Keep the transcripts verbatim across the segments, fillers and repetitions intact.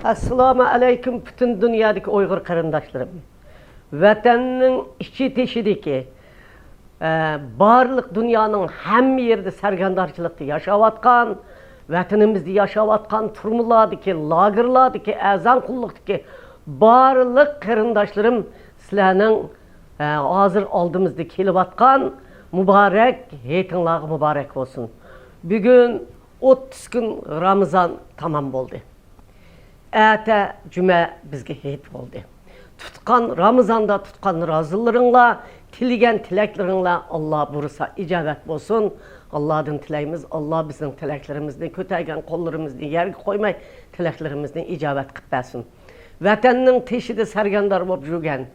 ئەسسالامۇ ئەلەيكۇم، پۈتۈن دۇنيادىكى ئۇيغۇر قېرىنداشلىرىم. ۋەتەننىڭ ئىچى تېشىدىكى، ئە، بارلىق دۇنيانىڭ ھەممە يېرىدە سەرگەردانچىلىقتا ياشاۋاتقان، ۋەتىنىمىزدە ياشاۋاتقان، تۈرمىلاردىكى، لاگېرلاردىكى، ئەرزان قۇللۇقتىكى بارلىق قېرىنداشلىرىم، سىلەرنىڭ، ئە، ھازىر ئالدىمىزدا كېلىۋاتقان مۇبارەك ھېيتىڭلارغا مۇبارەك بولسۇن. بۈگۈن ئوتتۇز كۈن رامىزان تامام بولدى. ئەتە جۈمە بىزگە ھېيت بولدى. تۇتقان رامىزاندا تۇتقان رازىلىرىڭلار، تىلىگەن تىلەكلىرىڭلار ئاللا بۇيرۇسا ئىجابەت بولسۇن. ئاللادىن تىلەيمىز، ئاللا بىزنىڭ تىلەكلىرىمىزنى، كۆتەرگەن قوللىرىمىزنى يەرگە قويماي، تىلەكلىرىمىزنى ئىجابەت قىلىپ بەرسۇن. ۋەتەننىڭ تېشىدا سەرگەردان بولۇپ يۈرگەن،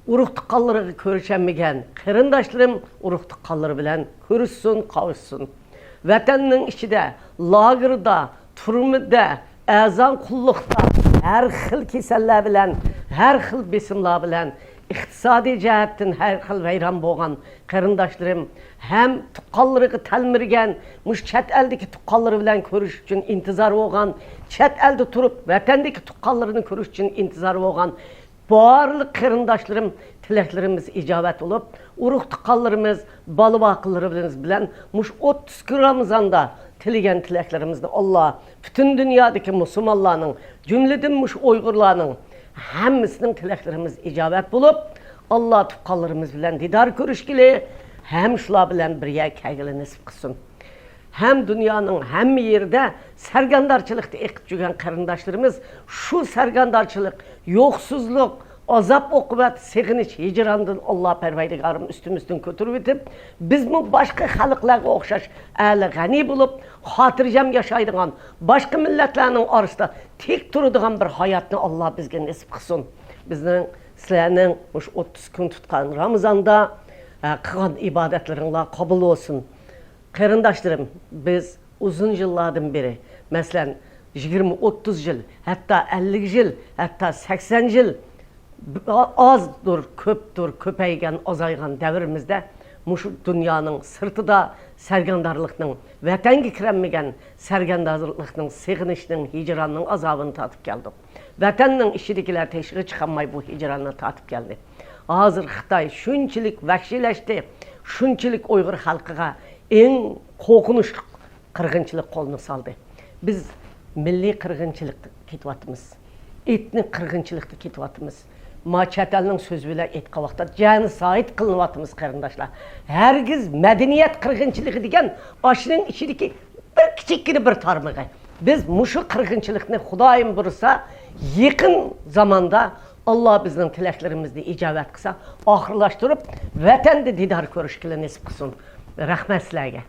ئۇرۇق-تۇغقانلىرىغا كۆرۈشەلمىگەن قېرىنداشلىرىم ئۇرۇق-تۇغقانلىرى بىلەن كۆرۈشسۇن، قاۋۇشسۇن. ۋەتەننىڭ ئىچىدە، لاگېردا، تۈرمىدە، ئەرزان قۇللۇقتا، ھەر خىل كېسەللەر بىلەن، ھەر خىل بېسىملار بىلەن، ئىقتىسادىي جەھەتتىن ھەر خىل ۋەيران بولغان قېرىنداشلىرىم ھەم تۇغقانلىرىغا تەلمۈرگەن، مۇشۇ چەت ئەلدىكى تۇغقانلىرى بىلەن كۆرۈشۈش ئۈچۈن ئىنتىزار بولغان، چەت ئەلدە تۇرۇپ ۋەتەندىكى تۇغقانلىرىنى كۆرۈش ئۈچۈن ئىنتىزار بولغان بارلىق قېرىنداشلىرىم، تىلەكلىرىمىز ئىجابەت بولۇپ، ئۇرۇق-تۇغقانلىرىمىز، بالا-باقىلىرىمىز بىلەن مۇشۇ ئوتتۇز كۈن رامىزاندا تىلىگەن تىلەكلىرىمىزنى ئاللا پۈتۈن دۇنيادىكى مۇسۇلمانلارنىڭ، جۈملىدىن مۇشۇ ئۇيغۇرلارنىڭ ھەممىسىنىڭ تىلەكلىرىمىز ئىجابەت بولۇپ، ئاللا تۇغقانلىرىمىز بىلەن دىدار كۆرۈشكىلى ھەم شۇلار بىلەن بىر يەرگە كەلگىلى نېسىپ قىلسۇن. ھەم دۇنيانىڭ ھەممە يېرىدە سەرگەردانچىلىقتا ئېقىپ يۈرگەن قېرىنداشلىرىمىز شۇ سەرگەردانچىلىق، يوقسۇزلۇق، ئازاب-ئوقۇبەت، سېغىنىش، ھىجراندىن ئاللا پەرۋەردىگارىم ئۈستىمىزدىن كۆتۈرۈۋېتىپ، بىزمۇ باشقا خەلقلەرگە ئوخشاش ئەلى غەنى بولۇپ، خاتىرجەم ياشايدىغان، باشقا مىللەتلەرنىڭ ئارىسىدا تىك تۇرىدىغان بىر ھاياتنى ئاللا بىزگە نېسىپ قىلسۇن. بىزنىڭ، سىلەرنىڭ مۇشۇ ئوتتۇز كۈن تۇتقان رامىزاندا، ئە، قىلغان ئىبادەتلىرىڭلار قوبۇل بولسۇن. قېرىنداشلىرىم، بىز ئۇزۇن يىللاردىن بېرى، مەسىلەن، يىگىرمە، ئوتتۇز يىل، ھەتتا ئەللىك يىل، ھەتتا سەكسەن يىل، ئازدۇر، كۆپتۇر، كۆپەيگەن، ئازايغان دەۋرىمىزدە مۇشۇ دۇنيانىڭ سىرتىدا سەرگەردانلىقنىڭ، ۋەتەنگە كىرەلمىگەن سەرگەردانلىقنىڭ، سېغىنىشنىڭ، ھىجراننىڭ ئازابىنى تارتىپ كەلدۇق. ۋەتەننىڭ ئىچىدىكىلەر تېشىغا چىقالماي بۇ ھىجراننى تارتىپ كەلدى. ھازىر خىتاي شۇنچىلىك ۋەھشىيلەشتى، شۇنچىلىك ئۇيغۇر خەلقىگە ئەڭ قورقۇنچلۇق قىرغىنچىلىق قولىنى سالدى. بىز مىللىي قىرغىنچىلىقتا كېتىۋاتىمىز. ئېتنىك قىرغىنچىلىقتا كېتىۋاتىمىز. ما چەت ئەلنىڭ سۆزى بىلەن ئېيتقان ۋاقىتتا جېنوسايد قىلىنىۋاتىمىز، قېرىنداشلار. ھەرگىز مەدەنىيەت قىرغىنچىلىقى دېگەن ئاشۇنىڭ ئىچىدىكى بىر كىچىككىنە بىر تارمىقى. بىز مۇشۇ قىرغىنچىلىقنى خۇدايىم بۇيرۇسا يېقىن زاماندا ئاللا بىزنىڭ تىلەكلىرىمىزنى ئىجابەت قىلسا، ئاخىرلاشتۇرۇپ، ۋەتەندە دىدار كۆرۈشكىلى نېسىپ قىلسۇن. رەھمەت سىلەرگە.